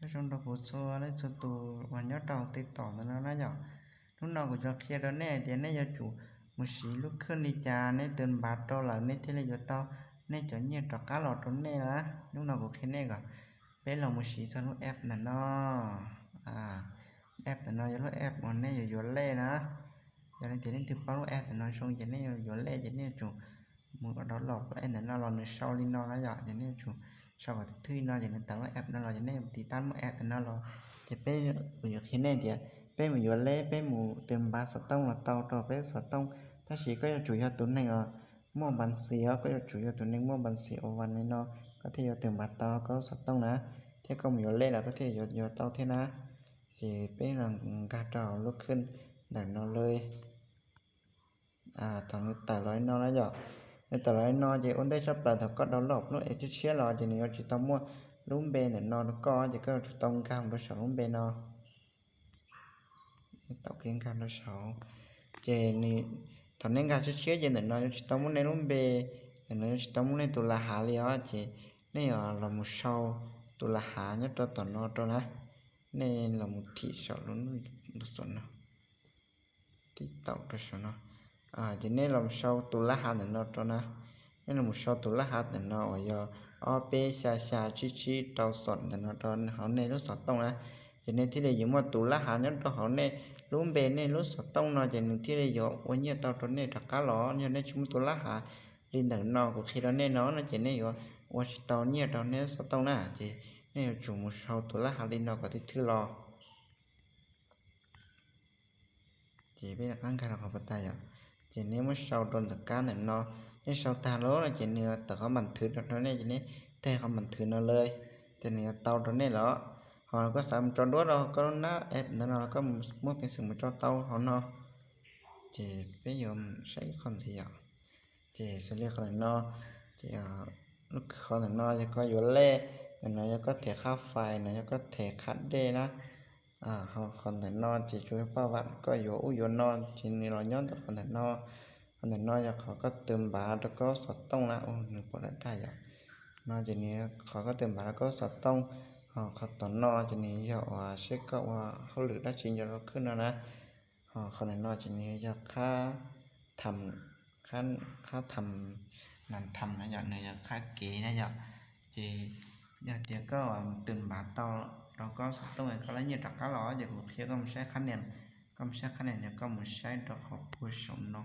Nyob zoo rau kuv txhua leej txhua tus uas nyob rau TikTok ntawm no na yom. Hnub no kuv yuav qhia rau nej hais tias nej yuav tsum mus siv lub khwj li cas, nej tws npav rau lawm nej thiaj li yuav tau nej cov nyiaj rov qab los rau nej na. Hnub no kuv qhia nej kom peb los mus siv txog lub app ntawm no. App ntawm no yog lub app uas nej yuav yuav lej na. Yog li tias leej twg paub lub app ntawm no zoo ces nej yuav yuav lej ces nej yuav tsum mus download lub app ntawm no los nws sau li no na yom, ces nej yuav tsum sau kom thwj li no ces nws tawm lub app no los ces nej mus tiv tab lub app ntawm no los. Ces peb, kuv yuav qhia nej tias peb mus yuav lej, peb mus tws npav xov tooj los tau rau peb xov tooj, tab sis koj yuav tsum yog tus neeg uas muaj npav xis os, koj yuav tsum yog tus neeg muaj npav xis uas vam li no koj thiaj yuav tws npav tau koj lub xov tooj na, thiab koj mus yuav lej los koj thiaj yuav yuav tau thiab na. Ces peb los nkag rau lub khwj ntawm no li. Thaum nws tawm los li no na yom, nws tawm los li no ces ua ntej tshaj plaws thaum koj download lub app tshiab tshiab los ces nws yuav tsis tau muaj lub npe ntawm no rau koj, ces koj yuav tsum tau nkag mus rau saum lub npe no. Tau kev nkag rau saud, ces thaum nej nkag tshiab tshiab ces ntawm no yuav tsis tau muaj nej lub npe, ntawm no yuav tsis tau muaj nej tus la hav li os, ces nej yuav los mus sau tus la hav nyob rau tom no rau na. Nej los mus thim saum lub, lub xov no, thim tau rau saum no. Ces nej los sau tus laj hav ntawm no rau na. Nej los sau tus laj hav ntawm no uas yog ob peb xya xya tsib tsib rau xom ntawm no rau hauv nej lub xov tooj na. Ces nej thiaj li yuav muaj tus laj hav nyob rau hauv nej lub npe nej lub xov tooj no, ces nws thiaj li yuav ua nyiaj tau rau nej rov qab los. Yog nej tsis muaj tus laj hav li ntawm no kuv qhia rau nej no no ces nej yuav ua tsis tau nyiaj rau nej lub xov tooj na. Ces nej yuav tsum mus sau tus laj hav li no kom thwj thwj los. Ces peb rov qab nkag rau qhov pas tas yom. Ces nej muab sau rau ntawm kab ntawm no. Nej sau tag lawm no ces nws tawm qhov npas thwv rau nej, ces nej teg qhov npas thwv no lawm, ces nws yuav tau rau nej lawm. Ho koj xav mus tso duab rau koj lub nab app ntawd no los koj muaj peev xwm mus tso tau hauv no. Ces peb yuav saib ib qho ntxiv yom. Ces xws li qhov ntawm no, ces lub qhov ntawm no yog koj yuav lej, ntawm no yog koj thev qhab fais, no yog koj thev qhab dej na. Ho qhov ntawm no ces tsuas yog paj vam koj yuav ub yuav no ces nws los nyob ntawm qhov ntawm no. Qhov ntawm no yog qhov koj tws npav rau koj xov tooj na, ua nws pom daj daj yom. No ces nws qhov koj tws npav rau koj xov tooj. Ho qhov tom no ces nws yog uas seb koj ua hauj lwm dab tsi nyob rau khwj no na. Ho qhov ntawm no ces nws yog qhab tham, qhab tham, nas tham na yom, nws yog qhab kev na yom. Ces yog tias koj tws npav tau rau koj xov tooj koj lab nyiaj rov qab los ces kuv qhia koj mus saib qhab nias, koj mus saib qhab nias no, koj mus saib rau qhov puag saum no,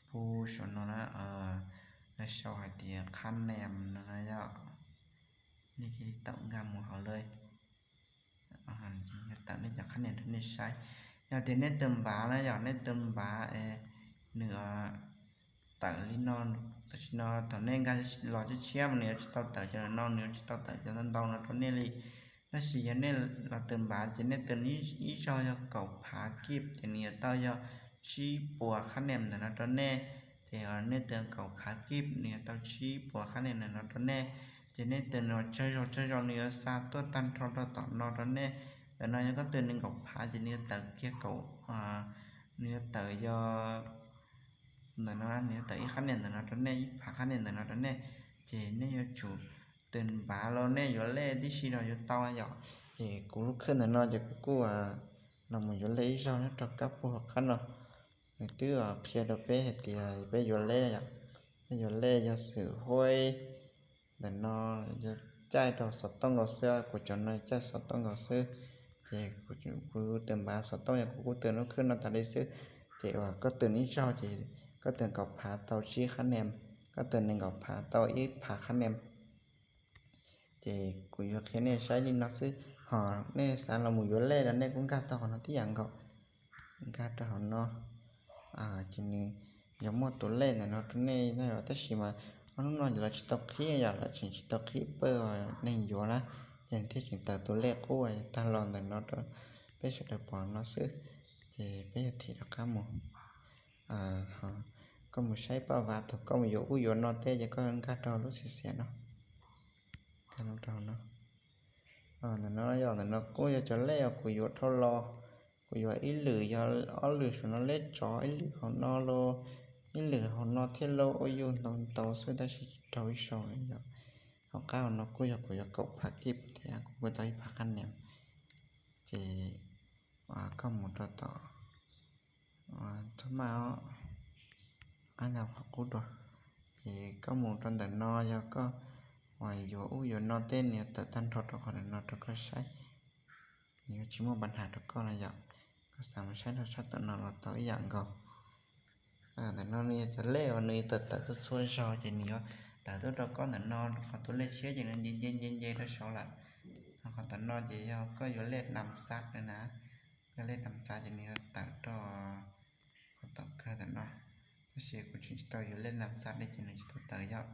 puag saum no na, lawv sau hais tias qhab nias no na yom. Nej cia li tawm nkag mus hauv lawm, tawm nej cov qhab nias rau nej saib. Yog tias nej tws npav na yom, nej tws npav es nws tawm li no, tam sim no thaum nej nkag los tshiab tshiab mas nws yuav tsis tau tawm cov no, nws yuav tsis tau tawm cov ntau ntau no rau nej li. Tab sis yog nej los tws npav ces nej tws ib zaug yog kaum phav kib ces nws yuav tau yog tsib puas qhab nias ntawm no rau nej. Ces nej tws kaum phav kib nws yuav tau tsib puas qhab nias ntawm no rau nej. Ces nej tws tsawg zaus tsawg zaus nws yuav xa tuaj tag nrho rau tom no rau nej. Ntawm no yog koj tws nees nkaum phav ces nws yuav tawm kiag kaum, nws yuav tawm yog ntawm no nws yuav tawm ib qhab nias ntawm no rau nej, ib phav qhab nias ntawm no rau nej. Ces nej yuav tsum tws npav los nej yuav lej tib si los yuav tau yom. Ces kuv lub khwj ntawm no ces kuv kuj los mus yuav lej ib zaug nyob rau kab puag qab no. Nws twb qhia rau peb hais tias peb yuav lej yom, peb yuav lej yog xwm huab ntawm no, caij rau xov tooj nkaus xwb, kuv cov no caij xov tooj nkaus xwb. Ces kuv tws npav xov tooj yog kuv kuj tws lub khwj no tas li xwb. Ces uas koj tws ib zaug ces koj tws kaum phav tau tsib qhab nias, koj tws nees nkaum phav tau ib phav qhab nias. Ces kuv yuav qhia nej saib li no xwb, ho nej xav los mus yuav lej los nej kuj nkag tau qhov no tib yam nkaus. Nkag rau hauv no, ces nws yuav muaj tus lej ntawm no rau nej no yom. Tab sis mas ob hnub no lawv tsis tau qhib yom, lawv tseem tsis tau qhib pawg neeg yuav na, ces nws thiaj tseem tawm tus lej qub tag los ntawm no rau peb sawv daws pom no xwb. Ces peb yuav thim rov qab mus. Koj mus saib paj vav thaum koj mus yuav ub yuav no thiab ces koj nkag rau lub xiav xiav no, nkag rau no. Ntawm no yog, ntawm no kuj yog cov lej uas kuv yuav dhau los. Kuv yuav ib lwm yog ob lwm saum no lej tsov, ib lwm hauv no los, ib lwm hauv no thiab los ua yus ntau ntau xwb tab sis tsis raug ib zaug li yom. Tom qab no kuj yog kuv yuav kaum phav kib thiab kuv kuj tau ib phav qab nees. Ces koj mus rau tom, txhob maj os, qab nkag qhov qub dua. Ces koj mus rau ntawm no yog koj uas yuav ub yuav no tej nws yuav tawm tag nrho rau qhov ntawm no rau koj saib. Nws yuav tsis muaj pab hnav rau koj no yom. Koj xav mus saib rau sab tom no los tau ib yam nkaus. Ntawm no nws yog cov lej uas nws tawm tawm tuaj txhua zaug ces nws yuav tawm tuaj rau koj ntawm no rau qhov tus lej tshiab ces nws nce nce nce nce rau saud lawm. Ho qhov tom no ces yog koj yuav lej nam xav na, koj lej nam xav ces nws yuav tawm rau qhov tom kawg tom no. Tab sis kuv tseem tsis tau yuav lej nam xav li ces nws tsis tau tawm yom.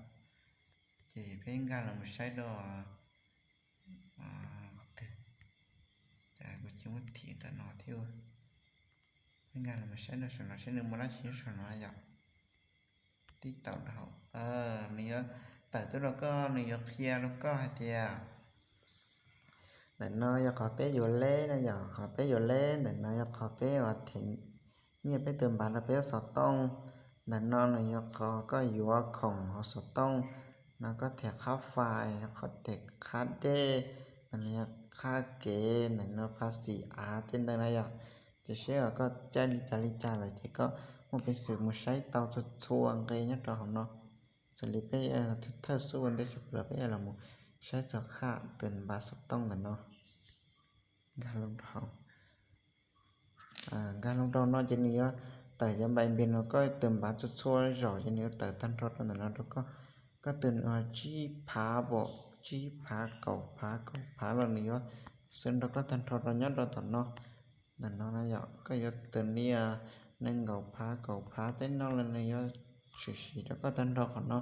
Ces peb nkag los mus saib rau qhov twg, kuv cia muab thim ntawm no thiab. Peb nkag los mus saib rau saum no saib nws muaj dab tsi nyob saum no yom. Tib taum rau hauv, nws yuav tawm tuaj rau koj, nws yuav qhia rau koj hais tias ntawm no yog qhov peb yuav lej na yom, qhov peb yuav lej, ntawm no yog qhov peb uas them nyiaj peb tus npav rau peb lub xov tooj. Ntawm no nws yog qhov koj yuav khoom hauv xov tooj. No koj them qhab fais, qhov them qhab dej, ntawm no yog qhab kev, ntawm no phas xim av tej ntawd na yom. Ces seb uas koj caij li cas li cas lawm ces koj muaj peev xwm mus saib tau txhua txhua nqe nyob rau hauv no. Xws li peb thawj xub ua ntej tshaj plaws peb yuav los mus saib txog qhab tus npav xov tooj ntawm no. Nkag loo rau hauv, nkag loo rau no ces nws yuav tawm cov npaim npis no koj tus npav txhua txhua zaus ces nws yuav tawm tag nrho rau ntawm no rau koj. Koj tus tsib phav pom tsib phav, kaum phav kaum phav los nws yuav xwb rau koj tag nrho rau nyob rau tom no. Ntawm no na yom, koj yuav tus li nees nkaum phav kaum phav tej no los nws yuav tshwm sim rau koj tag nrho qhov no.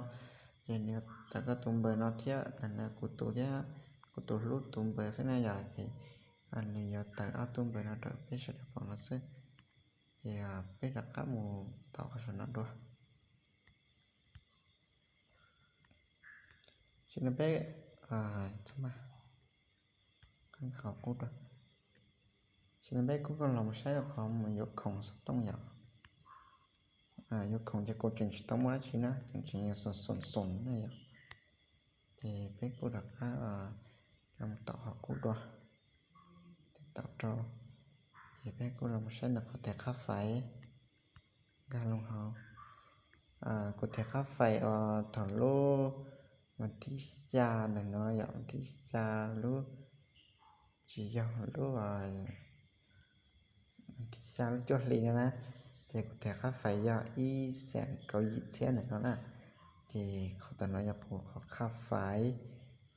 Ces nws yuav tawm koj tus npawb no thiab, ntawm no kuv tus thiab, kuv tus hlub tus npawb xwb na yom. Ces nws yuav tawm ob tug npawb no rau peb sawv daws pom no xwb. Ces peb rov qab mus tom qhov saum no dua. Sim no peb, qhov qub, sim no peb kuj los mus saib rau qhov mus yuav khoom xov tooj yom. Yuav khoom ces kuv tseem tsis tau muaj dab tsi na, tseem tseem yog xoom xoom xoom na yom. Ces peb kuj rov qab los mus tom qhov qub dua, tib taum rau. Ces peb kuj los mus saib ntawm qhov them qhab fais, nkag loo hauv. Kuv them qhab fais uas thaum lub vas thib xya ntawm no yom, vas thib xya lub, tsis yog lub, vas thib xya lub cuaj hli no na. Ces kuv them qhab fais yog ib xees kaum yim txhiab ntawm no na. Ces qhov ntawm no yog kuv qhov qhab fais,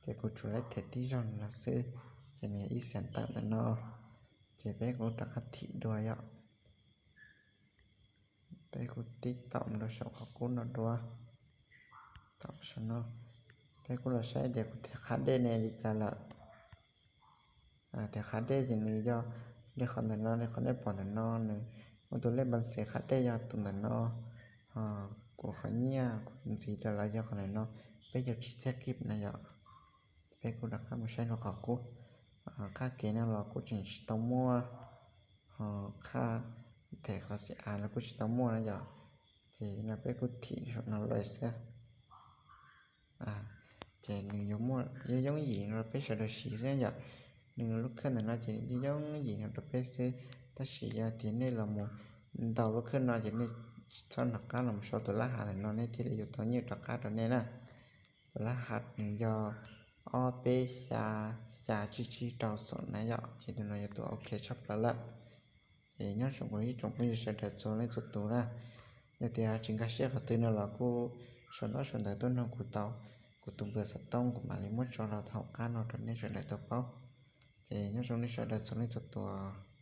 ces kuv tsuas laib them tib zaug no xwb, ces nws yog ib xees tawm ntawm no. Ces peb kuj rov qab thim dua yom. Peb kuj tib taum rau saum qhov qub no dua. Taum saum no, peb kuj los saib tias kuv them qhab dej ne li cas lawm. Them qhab dej ces nws yog li qhov ntawm no, li qhov nej pom ntawm no, nws muaj tus lej npas xes qhab dej yog tus ntawm no. Ho kuv qhov nyiaj kuv ntxiv rau lawv yog qhov ntawm no, peb caug tsib txhiab kib na yom. Peb kuj rov qab mus saib rau qhov qub. Qhab kev no los kuj tseem tsis tau muaj, ho qhab them qhov xim av los kuj tsis tau muaj na yom. Ces no peb kuj thim saum no lawm xwb. Ces nws yuav muaj yooj yooj yim no rau peb sawv daws siv xwb yom. Nws lub khawj ntawm no ces yooj yooj yim no rau peb xwb, tab sis yog tias nej los mus ntaus lub khawj no ces nej tsis txhob nov qab los mus sau tus lab hav ntawm no nej thiaj li yuav tau nyiaj rov qab rau nej na. Tus lab hav nws yog ob peb xya xya tsib tsib rau xoom na yom, ces tus no yog tus ok tshaj plaws lawm. Ces nyob zoo kuv ib tsoom phooj ywg sawv daws txhua leej txhua tus na. Yog tias tsis nkag siab qhov twg no los kuj sau ntaub sau ntawv tuaj nug kuv tau, kuv tus npawb xov tooj kuv mam li muab tso rau hauv qab no rau nej sawv daws tau paub. Ces nyob zoo nej sawv daws txhua leej txhua tus.